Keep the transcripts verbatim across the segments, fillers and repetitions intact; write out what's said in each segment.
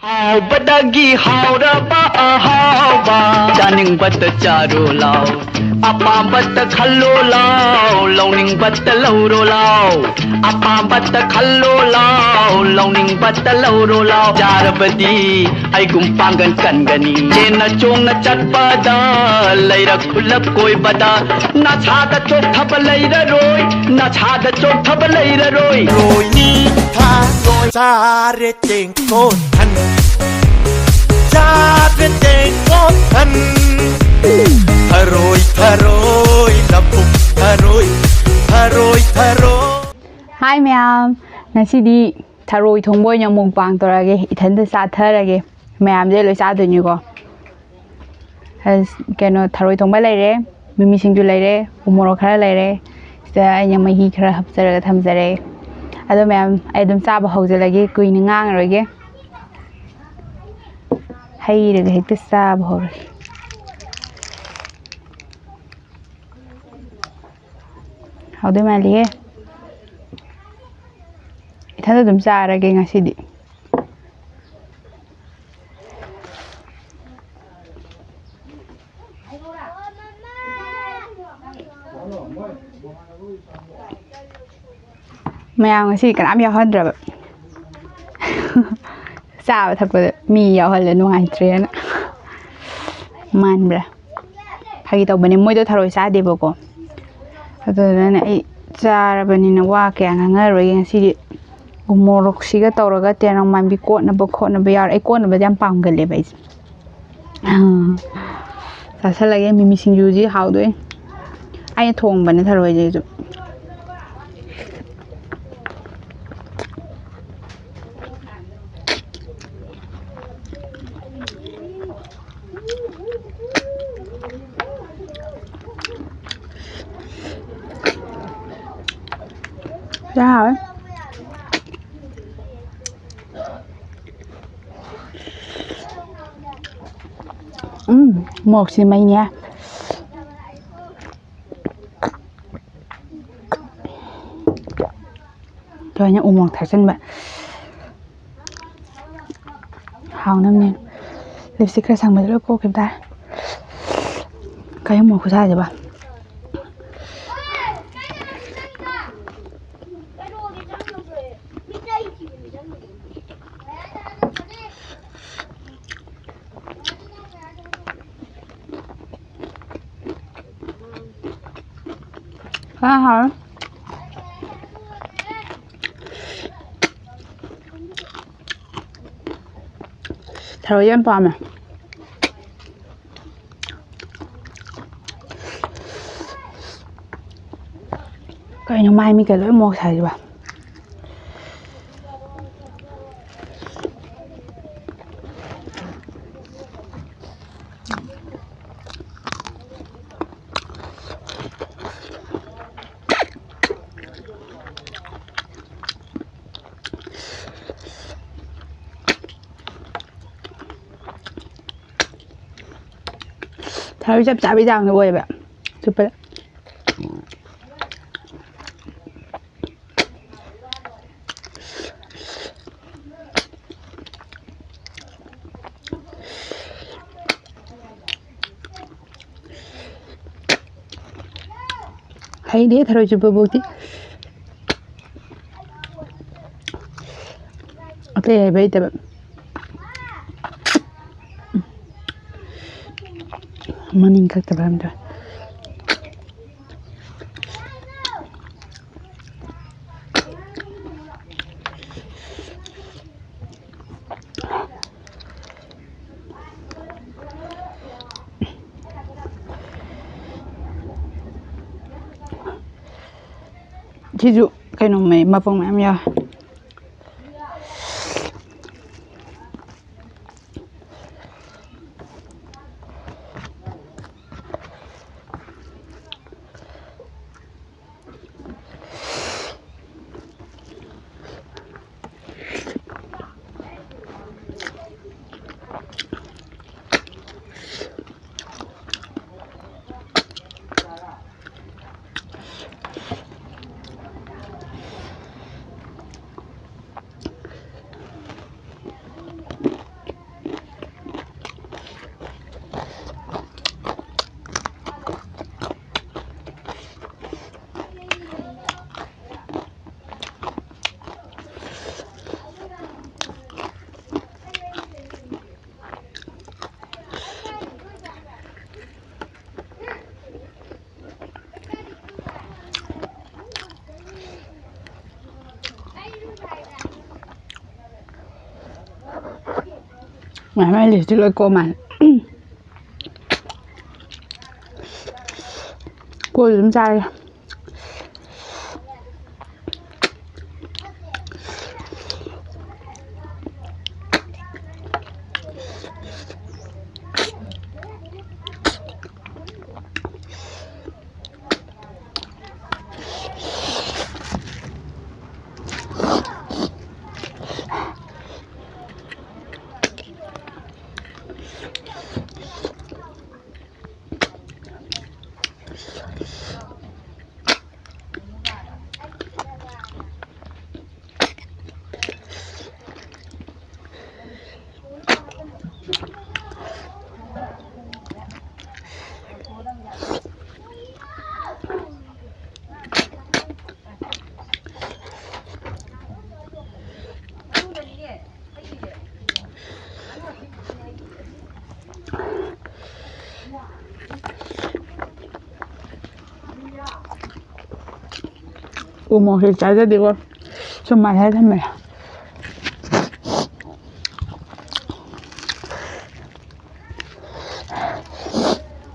ꯍꯥꯎꯕꯗꯒꯤ ꯍꯥꯎꯔꯕ ꯑꯍꯥꯎꯕ, ꯆꯥꯅꯤꯡꯕꯇ ꯆꯥꯔꯣ ꯂꯥꯎ, ꯑꯄꯥꯝꯕꯇ ꯈꯜꯂꯣ ꯂꯥꯎ, ꯂꯧꯅꯤꯡꯕꯇ ꯂꯧꯔꯣ ꯂꯥꯎ, ꯑꯄꯥꯝꯕꯇ ꯈꯜꯂꯣ ꯂꯥꯎ, ꯂꯧꯅꯤꯡꯕꯇ ꯂꯧꯔꯣ ꯂꯥꯎ꯫ ꯆꯥꯔꯕꯗꯤ ꯑꯩꯒꯨꯝ ꯄꯥꯡꯒꯟ ꯀꯟꯒꯅꯤ꯫ ꯆꯦꯟꯅ ꯆꯣꯡꯅ ꯆꯠꯄꯗ, ꯂꯩꯔꯛ ꯈꯨꯜꯂꯛ ꯀꯣꯏꯕꯗ, ꯅꯁꯥꯗ ꯆꯣꯛꯊꯕ ꯂꯩꯔꯔꯣꯏ, ꯅꯁꯥꯗ ꯆꯣꯛꯊꯕ ꯂꯩꯔꯔꯣꯏ꯫ ꯊꯔꯣꯏꯅꯤ ꯊꯔꯣꯏ ꯆꯥꯔꯦ ꯇꯦꯡꯀꯣꯠ ꯊꯟ꯫ ꯆꯥꯔꯦ ꯇꯦꯡꯀꯣꯠ ꯊꯟ꯫ ꯊꯔꯣꯏ ꯊꯔꯣꯏ ꯂꯧꯕꯨꯛ ꯊꯔꯣꯏ꯫ ꯊꯔꯣꯏ ꯊꯔꯣꯏ꯫ ꯍꯥꯏ ꯃꯌꯥꯝ, ꯉꯁꯤꯗꯤ ꯊꯔꯣꯏ ꯊꯣꯡꯕ ꯑꯣꯏꯅ mukbang ꯇꯧꯔꯒꯦ, ꯏꯊꯟꯇ ꯆꯥꯊꯔꯒꯦ꯫ ꯃꯌꯥꯝꯁꯦ ꯂꯣꯏ ꯆꯥꯗꯣꯏꯅꯤꯀꯣ꯫ ꯑꯁ, ꯀꯩꯅꯣ, ꯊꯔꯣꯏ ꯊꯣꯡꯕ ꯂꯩꯔꯦ, ꯃꯤꯃꯤ ꯁꯤꯡꯖꯨ ꯂꯩꯔꯦ, ꯎ ꯃꯣꯔꯣꯛ ꯈꯔ ꯂꯩꯔꯦ꯫ ꯁꯤꯗ ꯑꯩꯅ ꯃꯍꯤ ꯈꯔ ꯍꯥꯞꯆꯔꯒ ꯊꯝꯖꯔꯦ꯫ ꯑꯗꯣ ꯃꯌꯥꯝ, ꯑꯩ ꯑꯗꯨꯝ ꯆꯥꯕ ꯍꯧꯖꯤꯜꯂꯒꯦ, ꯀꯨꯏꯅ ꯉꯥꯡꯉꯔꯣꯏꯒꯦ꯫ ꯍꯩꯔꯒ ꯍꯦꯛꯇ ꯆꯥꯕ ꯍꯧꯔꯒꯦ꯫ ꯍꯥꯎꯗꯣꯏ ꯃꯥꯜꯂꯤꯍꯦ꯫ ꯏꯊꯟꯗ ꯑꯗꯨꯝ ꯆꯥꯔꯒꯦ ꯉꯁꯤꯗꯤ꯫ ꯃꯌꯥꯝ ꯉꯁꯤ ꯀꯅꯥꯝ ꯌꯥꯎꯍꯟꯗ꯭ꯔꯕ꯫ ꯆꯥꯕ ꯊꯛꯄꯗ ꯃꯤ ꯌꯥꯎꯍꯜꯂꯦ ꯅꯨꯡꯉꯥꯏꯇ꯭ꯔꯦꯅ꯫ ꯃꯥꯟꯕ꯭ꯔꯥ? ꯐꯥꯒꯤ ꯇꯧꯕꯅꯦ, ꯃꯣꯏꯗꯣ ꯊꯔꯣꯏ ꯆꯥꯗꯦꯕꯀꯣ꯫ ꯑꯗꯨꯗꯨꯅꯅꯦ ꯑꯩ ꯆꯥꯔꯕꯅꯤꯅ ꯋꯥ ꯀꯌꯥ ꯉꯥꯡꯉꯔꯣꯏꯒꯦ ꯉꯁꯤꯗꯤ꯫ ꯎ ꯃꯣꯔꯣꯛꯁꯤꯒ ꯇꯧꯔꯒ ꯇꯦꯅꯧ ꯃꯥꯟꯕꯤ ꯀꯣꯠꯅꯕ ꯈꯣꯠꯅꯕ ꯌꯥꯎꯔꯦ꯫ ꯑꯩ ꯀꯣꯠꯅꯕꯗꯤ ꯌꯥꯝ ꯄꯥꯝꯒꯜꯂꯦꯕ ꯑꯩꯁꯦ꯫ ꯆꯥꯁꯜꯂꯒꯦ꯫ ꯃꯤꯃꯤ ꯁꯤꯡꯖꯨꯁꯤ ꯍꯥꯎꯗꯣꯏꯅꯦ꯫ ꯑꯩꯅ ꯊꯣꯡꯕꯅꯦ ꯊꯔꯣꯏꯁꯤꯁꯨ꯫ ꯆꯥ ꯍꯥꯎꯋꯦ꯫ ꯎꯝ, ꯃꯣꯔꯣꯛꯁꯤ ꯃꯩꯅꯦ꯫ ꯑꯗꯣ ꯑꯩꯅ ꯎ ꯃꯣꯔꯣꯛ ꯊꯥꯛꯆꯟꯕ꯫ ꯍꯥꯎꯅꯕꯅꯦ꯫ Lipstick ꯈꯔ ꯁꯪꯕꯗ ꯂꯣꯏ ꯀꯣꯛꯈꯤꯕ ꯇꯥꯔꯦ꯫ ꯀꯩꯅꯣ ꯃꯣꯔꯣꯛ ꯈꯨꯁꯥꯁꯤꯕꯣ꯫ ꯈꯔ ꯍꯥꯎꯔꯦ꯫ ꯊꯔꯣꯏ ꯌꯥꯝ ꯄꯥꯝꯃꯦ꯫ ꯀꯩꯅꯣ ꯃꯥꯏ ꯃꯤꯠꯀ ꯂꯣꯏ ꯃꯣꯔꯣꯛ ꯁꯥꯏꯁꯤꯕꯣ꯫ ꯊꯔꯣꯏ ꯆꯞ ꯆꯥꯕꯤ ꯆꯥꯡꯗ ꯑꯣꯏꯌꯦꯕ ꯆꯨꯞꯄꯗ꯫ ꯍꯩꯗꯤ ꯊꯔꯣꯏ ꯆꯨꯞꯄ ꯐꯥꯎꯗꯤ꯫ ꯑꯇꯩ ꯍꯩꯕ ꯍꯩꯇꯕ꯫ ꯃꯅꯤꯡ ꯀꯛꯇꯕ ꯑꯝꯇ꯫ ꯁꯤꯁꯨ ꯀꯩꯅꯣ ꯃꯄꯪ ꯃꯌꯥꯝ ꯌꯥꯎꯋꯦ꯫ ꯃꯥꯏ ꯃꯥꯏ ꯂꯤꯞꯁꯇꯤꯛ ꯂꯣꯏ ꯀꯣꯛ ꯃꯥꯜꯂꯦ꯫ ꯀꯣꯏ ꯑꯗꯨꯝ ꯆꯥꯔꯦ꯫ ꯎ ꯃꯣꯔꯣꯛꯁꯦ ꯆꯥꯖꯗꯦꯀꯣ꯫ ꯁꯨꯝ ꯃꯥꯜꯍꯜꯂ ꯊꯝꯃꯦ꯫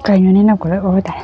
ꯀꯩꯅꯣꯅꯦ, ꯅꯞꯀ ꯂꯣꯏ ꯑꯣꯔ ꯇꯥꯏ꯫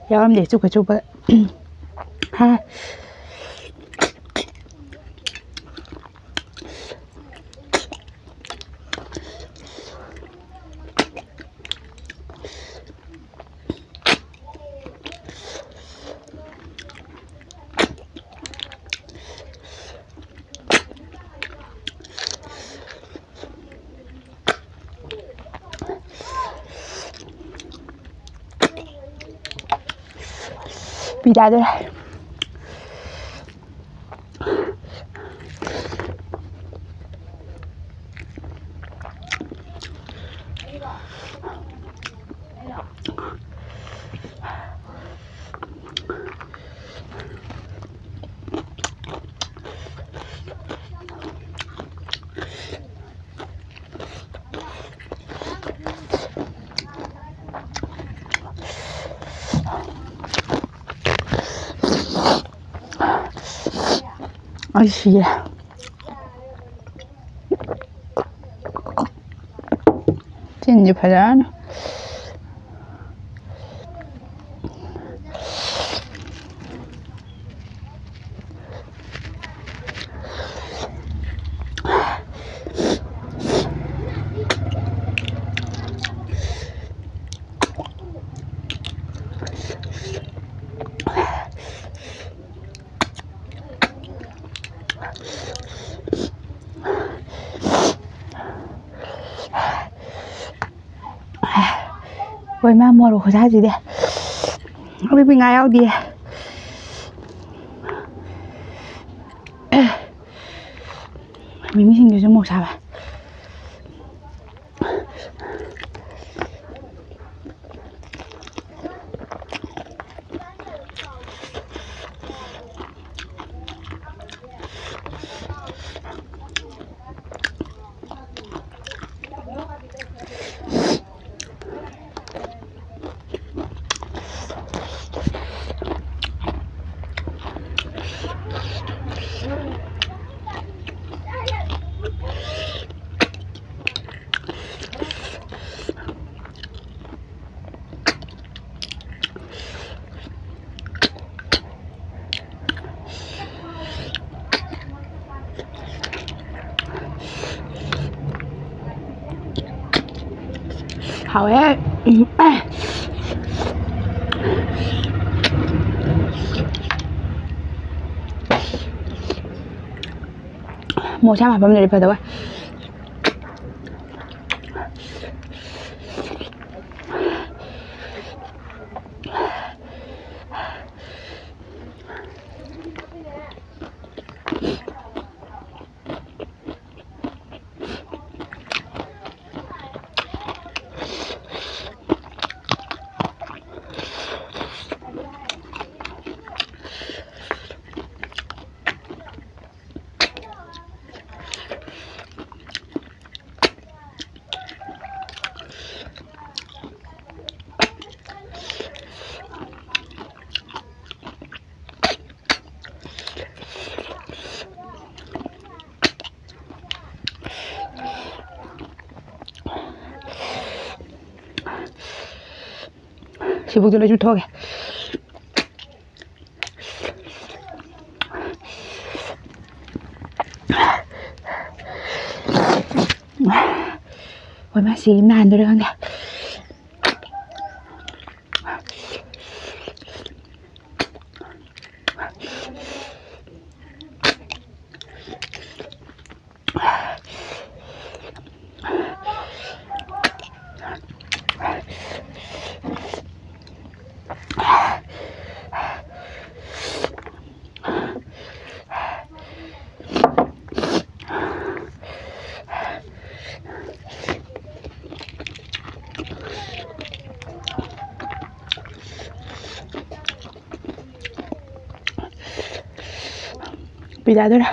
ꯌꯥꯎꯔꯝꯗꯦ ꯆꯨꯞꯄ ꯆꯨꯞꯄ꯫ ꯍꯥ꯫ ꯄꯤ ꯇꯥꯗꯣꯔꯦ꯫ ꯑꯩ ꯁꯤꯔꯦ꯫ ꯆꯤꯟꯁꯦ ꯐꯖꯅ꯫ ꯍꯣꯏ, ꯃꯥ ꯃꯣꯔꯣꯛ ꯈꯨꯁꯥꯁꯤꯗꯤ꯫ ꯑꯄꯤꯛꯄꯤ ꯉꯥ ꯌꯥꯎꯗꯤꯌꯦ꯫ ꯃꯤꯃꯤꯁꯤꯡꯗꯨꯁꯨ ꯃꯣꯔꯣꯛ ꯁꯥꯕ꯫ ꯍꯥꯎꯋꯦ꯫ ꯎꯝ, ꯑꯦ꯫ ꯃꯣꯔꯣꯛꯁꯦ ꯌꯥꯝ ꯍꯥꯞꯄꯝꯗ꯭ꯔꯗꯤ ꯐꯗꯧꯕ꯫ ꯁꯤꯕꯨꯛꯇ ꯂꯣꯏ ꯆꯨꯞꯊꯣꯛꯑꯒꯦ꯫ ꯍꯣꯏ, ꯃꯥ ꯁꯤ ꯅꯥꯟꯗꯣꯏꯔꯥ ꯈꯪꯗꯦ꯫ ꯄꯤꯖꯥꯗꯣꯏꯔꯥ?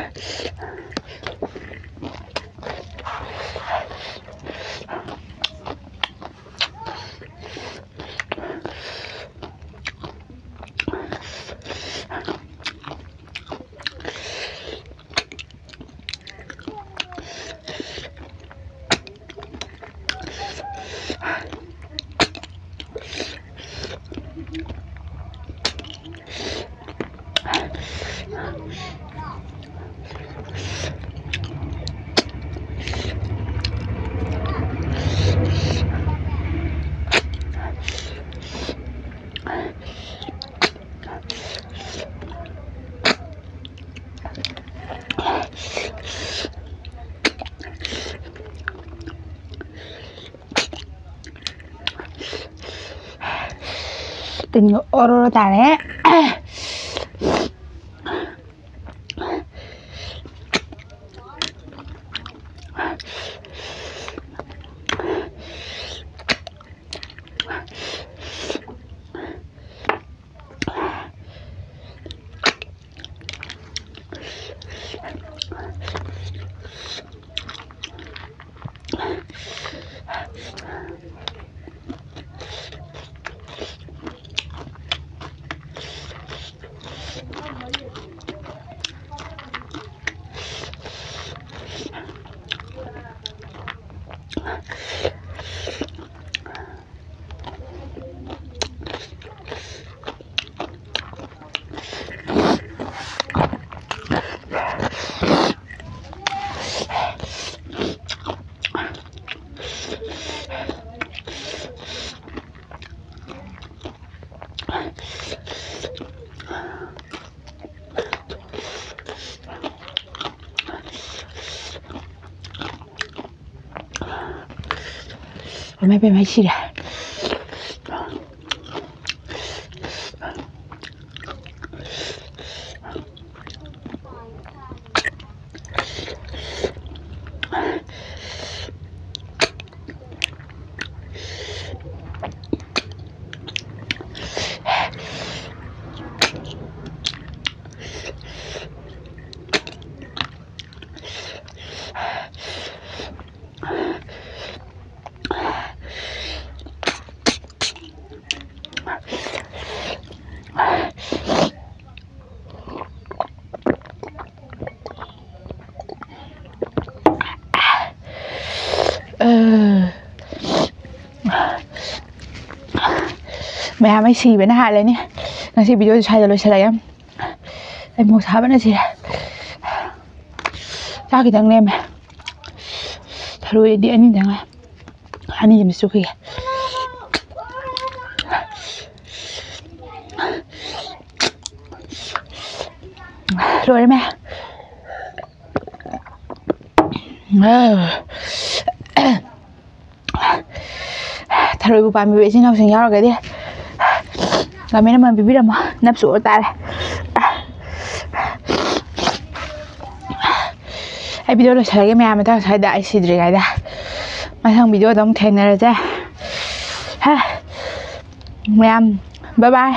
ꯇꯤꯟꯒ ꯑꯣꯔꯣ ꯑꯣꯔꯣ ꯇꯥꯔꯦ꯫ ꯏꯃꯥ ꯏꯕꯦꯝꯃ, ꯑꯩ ꯁꯤꯔꯦ꯫ ꯃꯌꯥꯝ, ꯑꯩ ꯁꯤꯕꯅ ꯍꯥꯜꯂꯅꯤ꯫ ꯉꯁꯤ ꯚꯤꯗꯤꯑꯣꯁꯦ ꯁ꯭ꯋꯥꯏꯗ ꯂꯣꯏꯁꯤꯜꯂꯒꯦ꯫ ꯑꯩ ꯃꯣꯛ ꯁꯥꯕꯅ ꯁꯤꯔꯦ꯫ ꯆꯥꯛ ꯈꯤꯇꯪ ꯂꯦꯝꯃꯦ꯫ ꯊꯔꯣꯏꯗꯤ ꯑꯅꯤꯗꯪ ꯉꯥꯏ꯫ ꯑꯅꯤ ꯑꯃ ꯆꯨꯈꯤꯒꯦ꯫ ꯂꯣꯏꯔꯦ ꯃꯌꯥꯝ꯫ ꯊꯔꯣꯏꯕꯨ ꯄꯥꯝꯕꯤꯕ ꯏꯆꯤꯟ ꯏꯅꯥꯎꯁꯤꯡ ꯌꯥꯎꯔꯒꯗꯤ comment ꯑꯃ ꯄꯤꯕꯤꯔꯝꯃꯣ, ꯅꯞꯁꯨ ꯑꯣ ꯇꯥꯔꯦ꯫ ꯑꯩ ꯚꯤꯗꯤꯑꯣ ꯂꯣꯏꯁꯤꯜꯂꯒꯦ ꯃꯌꯥꯝ, ꯃꯊꯪ ꯁ꯭ꯋꯥꯏꯗ ꯑꯩ ꯁꯤꯗ꯭ꯔꯤꯉꯩꯗ꯫ ꯃꯊꯪ ꯚꯤꯗꯤꯑꯣꯗ ꯑꯃꯨꯛ ꯊꯦꯡꯅꯔꯁꯦ꯫ ꯍꯦ, ꯃꯌꯥꯝ, bye bye꯫